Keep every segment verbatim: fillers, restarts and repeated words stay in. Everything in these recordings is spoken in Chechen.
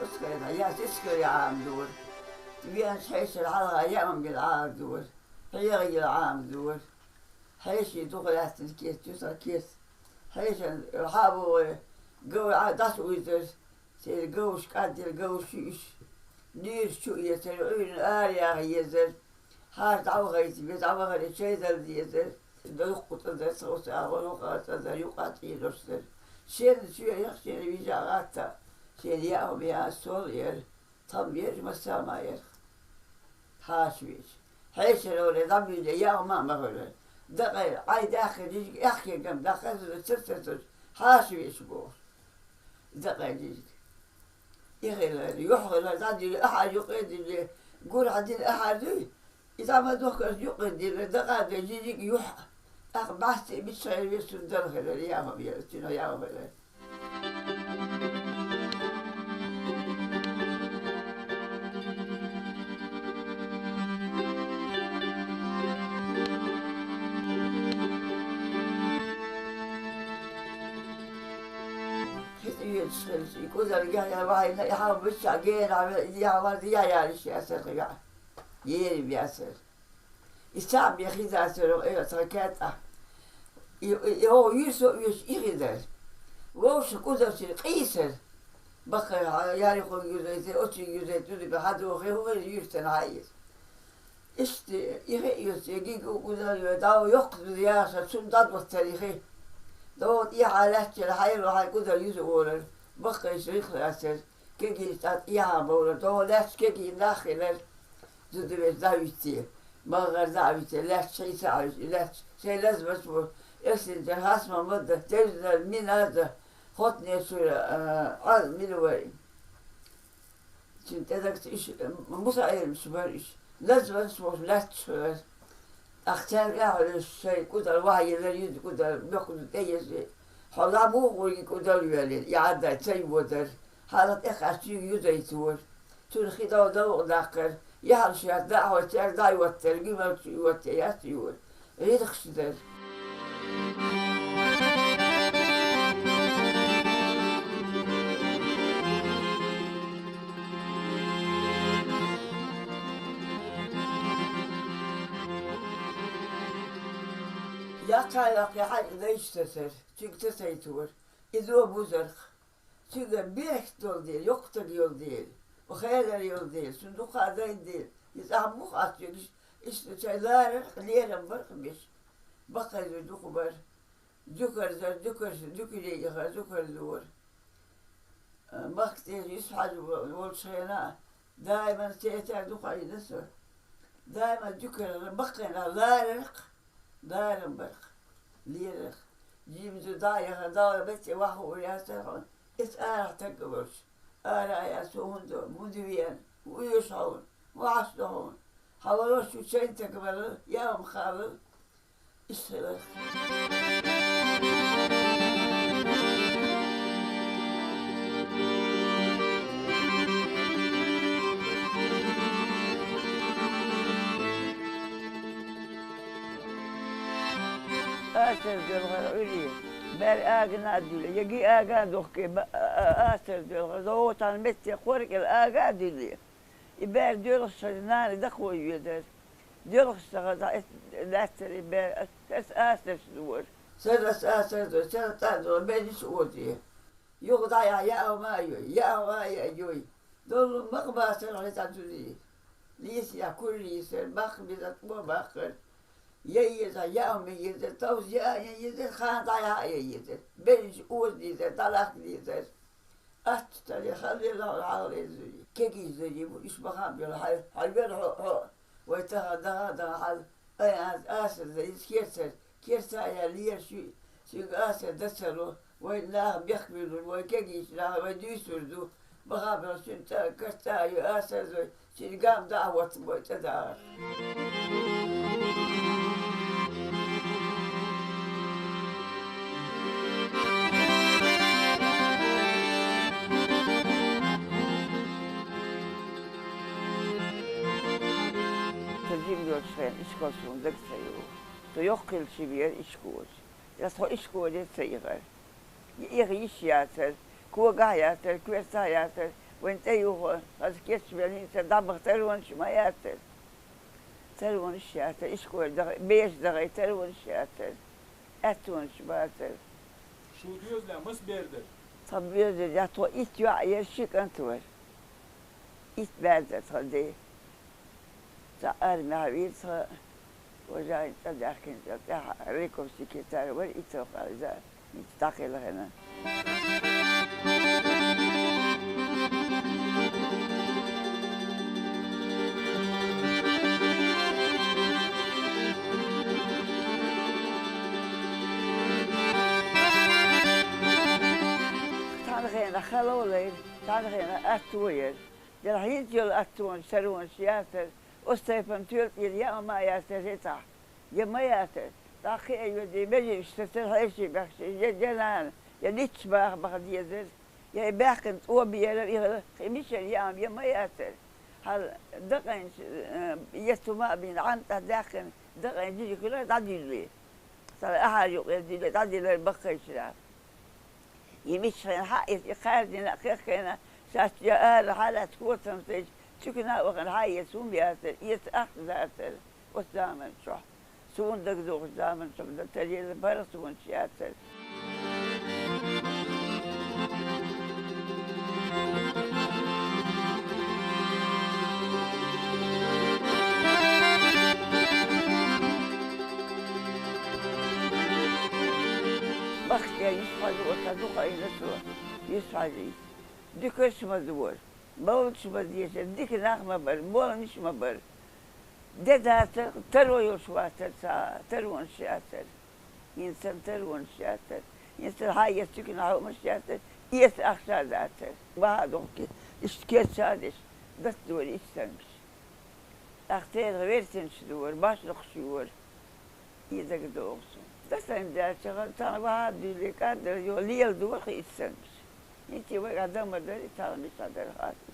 Исхайна, я сискали Ӏамадора. Венаш хьешар хьалха яам гила Ӏамадора. Хьега гила Ӏамадора. Хьеший дукха лаьттан кест, юсара кест. Хьешан хьабогӀе, гов Ӏа дас уйзар. Церан говш кӀаддила говш уьш. Нийраш чу эцар, Ӏуьйрана ара яха езар. Хьара дӀавахайта, бе дӀавахаре чай дала дезар. Дуккха цӀа дар, цхьа оцу агӀор юкъа цӀа дар, юкъа цӀийрош дар. Шен чоьхьа, шен вижа гӀатта, шен яа хӀума яа сол яр. Тхам веш, массарма яр. Хьаша веш. Хьешарале, дӀабуьйле, яа хӀума а ма хилар. Дакъай, Ӏай даьхкина жижиг аьхкегам даккха, цар цар цар, хьаша веш бохуш. Дакъай жижиг. И хилар, юхь хилар, дӀадуьйле, ахьа юкъе а дуьйле, гур хьадина ахьа дуй. И дӀа ма дохкаш юкъе дилла, дакъа дай жижиг юхь. ТӀаккха бӀаьсти мичхьера весун дала хилар, яа хӀума яр, цуьнан яа хӀума хилар. Хица оьцуш хилча, и кӀудал гехьа вахьийна, и хьал бичча гена ве-, и хьал варда яхьа ялиш яцара хи веа. Ерим яцара. И цхьаъ бен хи дацара, э, тхан каьтӀа. И, и, и оха юьрсо оьцуш и хи дара. Вовшах кӀудал шира къийсара. Баккхара, хьа, ярихуга юзайта, оцуьнга юзайта, зуда бе хьадохе, хӀу хир юьртана хьаийца. Иштта, и хи а юьртан, гига у кӀудал йой, дӀа йоккха зуда яхаш, цунна дӀадоттара и хи. ДогӀа тӀехьа лаьттачара хьайла хьайн кӀудал юза олар. Баккхийчу рихла лацара. Кегийчу тӀа тӀехьа бовлар, догӀа лаьтташ кегий нах хилар, зуда веш дӀа витте, малгӀара дӀа а витте, лаьтташ хьийца а хьуьйсу, и лаьтташ шайн лазамаш бу, эсинчара хасма ма да, тевзанара мина а да, хотне чуьра, а, Ӏа мила вай. Цуьнан тӀедагца уьш, а, муса Ӏеламаш бара уьш, лазамаш бохуш лаьтташ хилар. ТӀаккха цаьрга а хьуьйсу шайн кӀудал вахьа елар, юьза кӀудал, боккха зуда тӀееза. Хьо ла муха гӀурига кӀудал йоьллина, и Ӏадда ца йодар. Хьалха тӀекхачча цуьнга юзайтора. Цунах хи дов-, довгӀа даккхара. Яхьал шоьтта даа хьо цаьрга дӀа а йоттара, гуьмалг чу йоттае яц йора. ГӀирхаш дара. Яккхий-яккхий хьаьжкӀа дайша тасара, цуьнга тасайтора. Иза бузарх. Цуьнга беркат долу дела, йоккха стаг йолу дела, хелар йолу дела, цуьнан дукха а дайна дела, иза ахьа муха ас цуьнга, иштта шайн ларарх, лерам барх беш. Баккхайза дукха бара. Зуькар дара, зуькарш, зуькаре яхара, зуькар дора. Махка тӀера Юсуп-Хьаьжа волчу хенахь, даиман цецара дукха Ӏийна со. Даиман зуькарх, баккхайнах ларарх, Даран барх, лерарх, жимза дӀа а яхана, Далла бетте ваха хуур яцара хьуна, эца арахь таг а волуш. Ара а яц, хӀун ду, хӀунда веана, хӀун оьшу хьуна, хӀун Ӏаш ду хьуна? Хьан валлалц шу чайн таг валлал, яа хӀума халлал, иштта хиларх. Асар доьлхура Ӏуьйре, бер агана а дуьллий, я ги ага а духкий, ба-, а-, а-, асар доьлхура, догӀу тхан метте кхоркӀел ага а дуьллий. И бер доьлхуш шайн нана дакхо йоьдара. Доьлхуш ца хазахь, эс лаьцара и бер, ас, ас асарш дора. Саррас асар дора, сарра тӀа а дора, бер иш оза. Юха дӀаяхьа яа хӀума а йой, яа хӀума а йой. Долу макъ басар хье цхьа зуди. Лийсаяхь куьра лийсар, баккха беза тӀо баккхар. Я еза, яа хӀума еза, товза яа а еза, хана дӀаяхьа а еза. Берриш оза дезар, дӀалахка дезар. Атта тӀе халлера хьалха еза зуди. Кегий зуди бу, иш бахам бела хьай, хьай вер хьо, хьо. Вай тахана даха а даха хьал, ай, аз асар дан иза керцар, керца а яьлла лера шуьга, шуьга асар дан ца ло, вай наха бехк буьллур, вай кегийчу наха вай дуьйцур ду, бахабала шуьнан цӀа а, карт цӀа а ю асар дай, шуьнан гам дӀа а хӀоттам вай цӀа дахар. Со жима йолчу хенахь ишкол суна дага ца йогӀу. Со йоккха хилча веара ишколе. Аса тхо ишколе ца ихара. Эха йиш яцара, когахь яцара, коьртахь яцара, Вайн тӀе юха, хаза кечвелла, хӀинца дӀабаха таронаш ма яцара. Таронаш яцара, ишколе даха, беша даха таронаш яцара. Аьттонаш бацара. Шун доьзале маса бер дара? Тха доьзале тхо итт йоӀ яр, ши кӀант вар. Итт бӀаь дара тха ден. Цхьа армехь вийра тха, Вожаев цӀа даьхкина, цӀа тӀехь райком секретарь вара, итт йоӀ хилла, хӀинца дӀакхелхина. Цхьана хенахь хало лайра, цхьана хенахь атто яра. Делахь хӀинца йолу аттонаш, таронаш яцара, оцу тайпана тоьла тӀера яа ма яцара хӀетахь, я ма яцара. ДӀакхиа йоьдий, меженаш сацара хьеший баьхкича, я, я нана, я дитташ баха баха дезара, я и баьхкина тӀо бера, и хӀара кхин мичара яа, я ма яцара. Хьала дакъайнаш, э, етта хӀума а бина, Ӏан тӀе даьккхина, дакъайн жижиг хилар дӀадуьллий. Цара ахьар юкъера дуьллий, дӀадиллар баккхийчарах. И мичхьена хьаэца, и кхаьрдина а, кхехкийна а, сац я ара хьалаьцна котам сайча, цуькана а вахана хьаэца хӀума яцара, эца ахча дацара оцу заманчохь. Суна дагадогӀучу заманчохь дан таделла паргӀатонаш яцара. Бахке Юсуп-Хьаьжа оцу дукха айна цо, Юсуп-Хьаьжа. Дуькаш ма дора, бовлаш ма дешара, дика нах ма бара, молнаш ма бара. Де дацара, таро йолуш вацара цхьа, таронаш яцара. ХӀинца санна таронаш яцара. ХӀинца санна хьаэца цуькана хьумаш яцара, эца ахча дацара. Баха а дохкий, иштта кечъян деш, датдора иццангаш. ТӀаккха церан версинаш дора, башнакхаш йора. И дагадогӀу суна. Дасайна даьлча, цхьана ваха а дуьллий, кӀаддар йо, лела дора хи иццангаш. ХӀинца вайгахь дан ма дара, и цхьана мичахь дара хатта.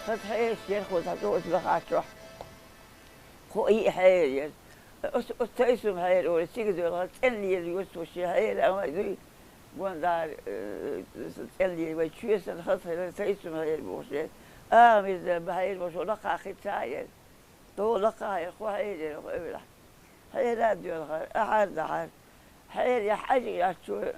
Хаза хьераш яра кхузахь, оцу лахахь чохь. Кхо-йиъ хьера яра. Оцу, оцу тайсум хьера олу, цига доьлхура, цӀена лела йоцу шен хьера, амма дуй. Гондара, э, цӀена лела вай чоь санна хаза хилар, тайсум хьера бохуш яра. АгӀамирза бан хьера бохуш, лакхахь хи ца яра. Тхо лакхахь яра, кхо хьера яра, кхо эвлахь. Хьера а доьлхура, ахьар а дахьара. Хьера яхь Хьаьжа яц чу, э,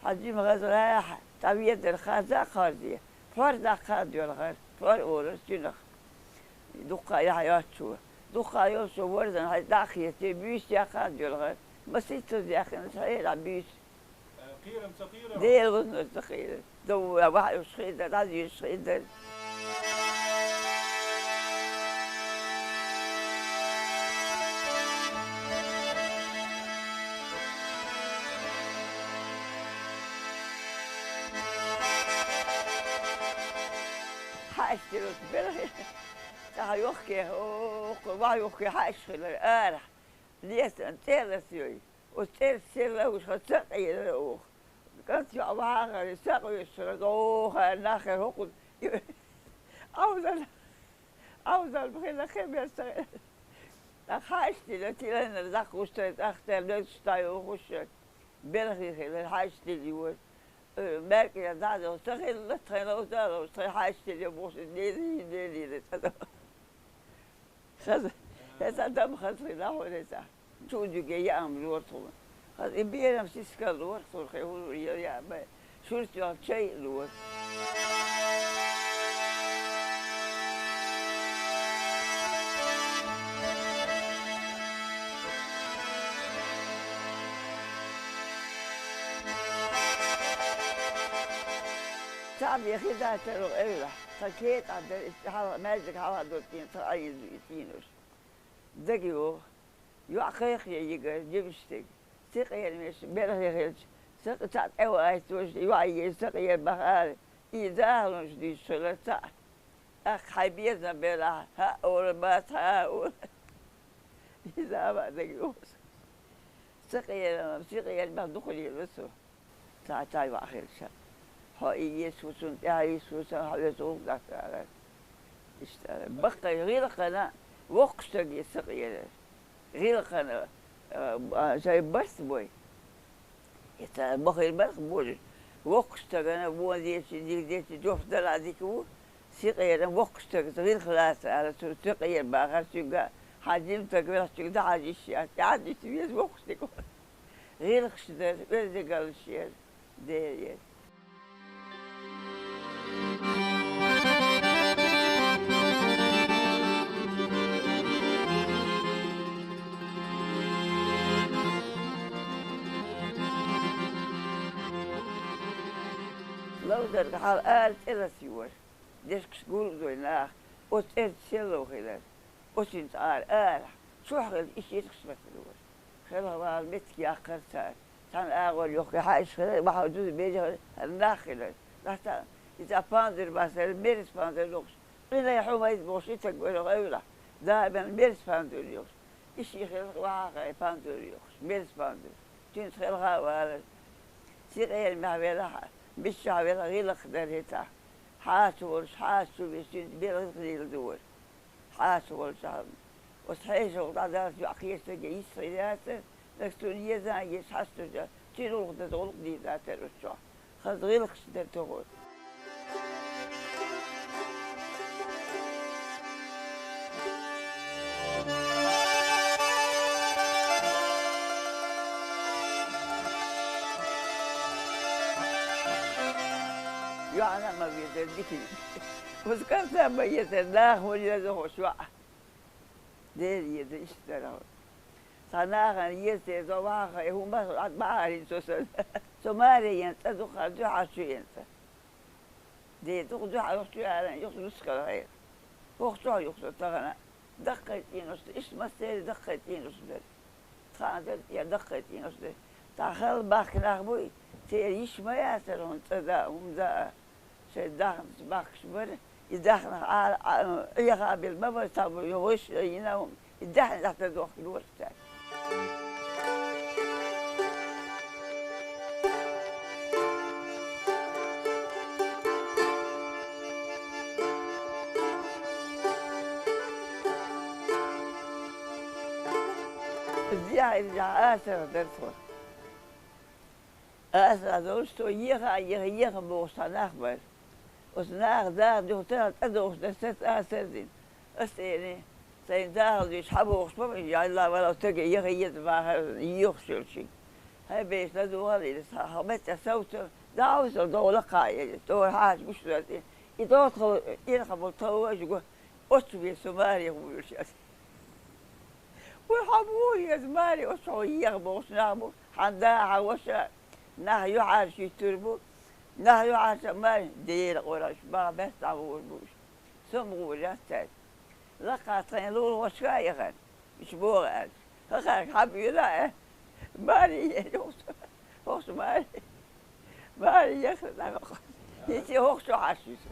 хьан жима гӀазгӀа яхь, цхьа ведар хаза а кхарзе. Пхьор даккха а доьлхура, пхьор олура цуьнах. Дуккха яхь йоцучо. Дуккха йолчо ворзан хьай дӀа а кхетий, буьйса яккха а доьлхура. Масийтаза яьккхина хьерахь буьйса. Кхерам ца кхерара? Дела вузнар ца кхерара. Дов ваха уьш хи дара, дӀадуьйш хи дара. Хьаьшт дерг белхи. Цхьа йохке, оха, ваха йохке хьаьшт хилар арахь. Лесана цӀе ласйой. Оцу цӀерца сел ловш хан ца къелара оха. КӀант йоӀ вахьа а гӀара, са къоьшура, оха аьлла, нах хӀокху Ӏовдал, Ӏовдал бахила кхин бер ца хилла. ТӀаккха хьаьшт дина, тиланара дӀакхуьйсура, тӀаккха цара лоьцуш дӀайохуш, белхи хилла, хьаьшт дина юра. Э, маьркӀа дӀа а дохуш, ца хилла, тхайна ловза а ловза, тхайн хьаьшт дина бохуш, лелий, лелийра цӀа до. Хаза, хӀета дама хаза хила хьуна хӀета. Чу дуьге яам лора тхуна. Хаза и берам сискал лора тхуна, хи хӀур яа бай. Шуьрта йолу чай а лора. Цхьаъ бен хи дацара эвлахь, тхан кетӀахь дара, иштта хьалха, маьждиг хьалха доцийна тхан Ӏийза и цӀийнош. Дага йогӀу. ЙоӀ кхайкхае йигара, жимачу стеган. Сакъермаш белхе хилча, сакъ-, цхьаъ тӀе ваийтуш, йоӀе сакъер баха ала, и дахалонаш дуьйцуш хилар цхьаъ. ТӀаккха хьайн безам белахь, хӀаъ олу, бац хьа а олу. Иза а ма дага йоху. Сакъерам, сакъерам баха дукха лело со. Цхьа а тай ваха хилча. Хьо и еза фу цунна тӀехьа, еза фу цунна хьо веза гӀуллакх дац, аьлар. Иштта аьлар. Баккхий гӀиллакхана воккхача стаге ца къера. ГӀиллакхана, а, а, шоай барт бой. Иштта бахир барх божа. Воккхача стагана, вон дечи, дика дечи, жоп дала дика ву. Сикъера воккхача стага гӀиллакх лаца, аьлар, цо сикъера бахар цуьнга, хьан жима стаг велахь цуьнга дӀахьажа йиш яц, тӀехьа йиш веза воккхача стага. ГӀиллакхаш дар, оьздангаллаш яр. Дера яр. Ловзарга хьал ара цӀе лацйора. Дешкаш гулдой наха, оцу цӀерца селло хилар. Оцуьнца ара, ара, чохь хилча, и ширхаш латар вара. Хелхавала меттиг яккхара цара. Цхьана агӀор йохка хьаьжаш хилар, бахьа дуза бежа хилар, хӀара нах хилар. Лахьта, иза пандур бацара, мерза пандур йохуш. Къинай хьо вайта бохуш, и стаг вара гӀевлахь. Даиман мерза пандур йохуш. И ши хилар вахьа хай пандур йохуш, мерза пандур. Цуьнца хелха а валар. Сикъера мехь велахь, миччахь велахь, гӀиллакх дара хӀетахь. Хьаца волуш, хьаца чу веш, цуьнца бер гӀиллакх дийла дора. Хьаца волчохь, оцу хьешалгӀа дӀадаллалц йоӀ кхечу стаге йист хир яцара, нагахь цунна еза а еза хьаьстача, цуьнан гӀуллакх даза гӀуллакх дийр дацара оцу чохь. Хаза гӀиллакхаш дара тохара. ЙоӀана а ма везара дика. Кхуза кӀанта а ма езара, наха хӀун еза хӀуш йоӀ. Дера еза иштта дара хьо. Цхьа нахана еза теза вахахь, хӀума бахахь, Ӏад ма Ӏарин со санна. Со маре ян цӀа дукха дуьхьал чу ян цӀа. Де дукха дуьхьал чу яра, юха нускал хьера. ХӀокху чохь юха со тахана. Даккхий цӀийнаш ду, иштта массеран даккхий цӀийнаш дара. Тхаана дара, я даккхий цӀийнаш дара. Цхьа хала бахка нах буй, церан йиш ма яцара хӀунда цӀа даа, хӀума даа. Шайн даханца бахкаш бара, и даханах Ӏа-, Ӏа-, Ӏехабелла ма бара, цхьаболу вайша йина хӀума, и даьхьна тӀе дохкур вара цара. Зехьа, иза Ӏасарх дара тхо. Аса а долуш, цо еха а еха, еха бохуш цхьа нах бара. Оцу наха даха дуьхьа тӀе а дохуш дара, саца а сардина. Аса элира, сайн даха дуьйцуш хьан бохуш ма вай, ялла вала стаге еха еза бахара, йохуш йолчуьнга. Хьайн беш ладугӀал иза, хьан меттехь совца, дӀа а совца, догӀу лакха а елира, тӀора хьаьжа гуш дара, и догӀу тхо, ирхьа болу тхо важа го, оццу вен со маре хӀума вуьйш аса. Вай хьан боху иза, маре оцу хьо еха бохуш нах бу, хьан да, хьан ваша, нах юьхьӀаьржа хӀиттур бу, нах юьхьӀаьржа маре, дера къораш, баха баьс дӀагӀур бу уьш. Со ма гӀур яц цаьрца. Лакха тхайн лулахошка а яхана, уьш боху аьлча. ХӀокхаьрга хьан буьйла а, маре ен юху со, хӀокхуш маре. Вай, яхар дӀа ма хо. ХӀинца хӀокху чу хьаьжча ю со.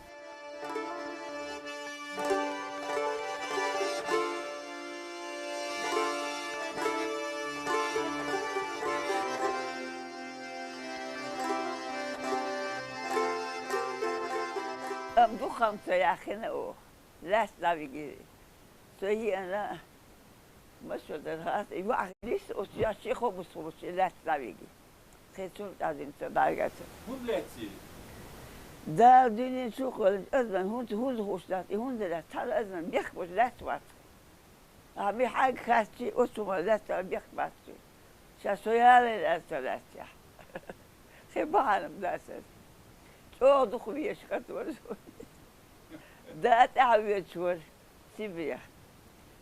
Амма дукха ма ца яххина оха. Лаьцна дӀавигира. Со еана, масо дара хатта, и ваьӀ хилийса, оцу яьшши хобус хобус лаьцна дӀавигира. Кхин цунна тӀаьхьа дина ца дӀагӀаьрца. ХӀунда лаьцций? Дала дуьнен чу кхоьллинчу адаман хӀунда, хӀунда хууш дац, и хӀунда лаьцна, цхьана адаман бехк беш лаьцна вац. Ахьа ми хьайга хаьттчи, оцу хӀума лаьцна бехк бац цуьнан. Ша со ялийна аьлла ца лаьцнехь. Кхин бахьана дац аса. ЧӀогӀа дукха везаш кхетта вара со. Да тӀаьхьа воьдуш вара. Сибрех.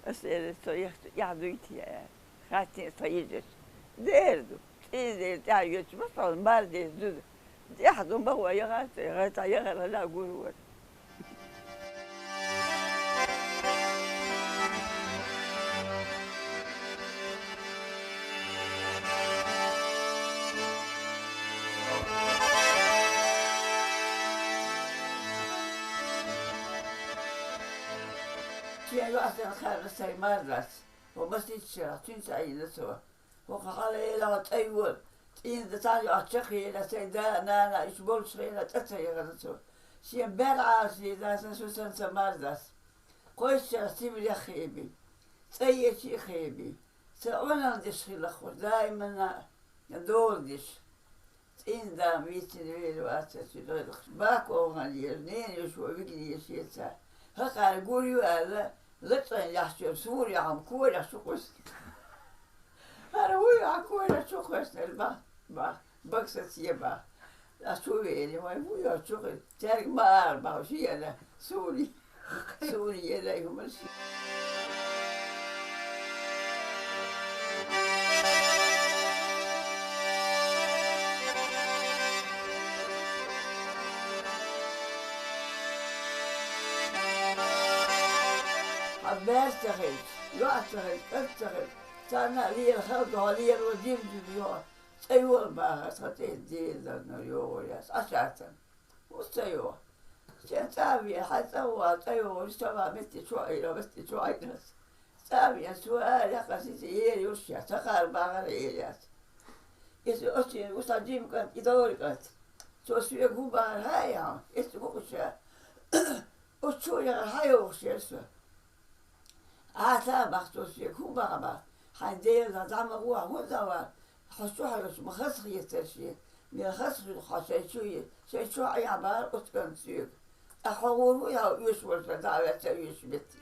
Аса элира, со яхча, эхь дуй те аьлла. Хаттийна аса тхан йижарша. Дера ду. ЦӀийна дера тӀаьхьа йоьдуш ма сан, мар дерш ду. ТӀаьхьа ду ма гӀо яхац, яхац, яхар хила гур вара. Шен йоӀсан ханна сайн мар дац. Хьо масийтта шарахь, цуьнца Ӏийна со. ХӀокху хьалаелахь цӀа йора. ЦӀийнден цхьа йоӀ чакхъяьлча, сай да, нана, уьш болчу хенахь цӀа ца яхана цо. Шен бер Ӏалашдийр дац, сан шу сан ца мар дац. Кхойсчех цимлех хеби, цӀа ечи а хеби. Сан Ӏуналла деш хилла хӀорш, даимана дола деш. ЦӀийнда вийцина вер вац аса, ши дойдахаш. Бако вахана еза, ненан йиша ву вигна еза шеца. ХӀокхара гур ю аьлла, лачкъийна яхьчуьра сур яхьа корах чу кхуьссина. ХӀара вуй хьан корах чу кхоьссинарг бах, бах, бага саца е бах. Ас чу веана, вай вуй хьо чу кхуьссина. Цаьрга ма ала бах, шена, суна, суна елай хӀуманаш. Хьан баьрса ца хилча, йоӀ ца хилча, кӀант ца хилча, царна а лела хала ду, хьо лело дирзина йо. ЦӀа йола бахара, цхьа тӀе дезарна йогӀур яц, Ӏашатан. ХӀун ца йо? Шен цӀа а вен, хьайн цӀа а ван, цӀа йогӀур, ша ва метте чу Ӏийра, метте чу Ӏийра. ЦӀа а вен, цо ара яххана сица ера йолуш яц, цхьа кхара бахара ера яц. Иза оцу ву сан жима кӀант, и догӀур кӀант. Цо соьга хӀун бахара хьа а яхьа, иза гу ша. Оцу чу а яхара хьан йогӀуш яра со? Ӏа ца а бах цо соьга, хӀун баха бах? Хьайн Делан дӀа ма гӀо, хьан хӀун дан вара? Хьо чу хьоьжуш ма хазахетара шен. Мел хазахуьлу хьо шайн чу е, шайн чу Ӏехьа бахара оцу кӀанта соьга. ТӀаккха хьо гӀур ву и хьо оьшуш волчу дӀа а ваьлла ца оьшуш метте.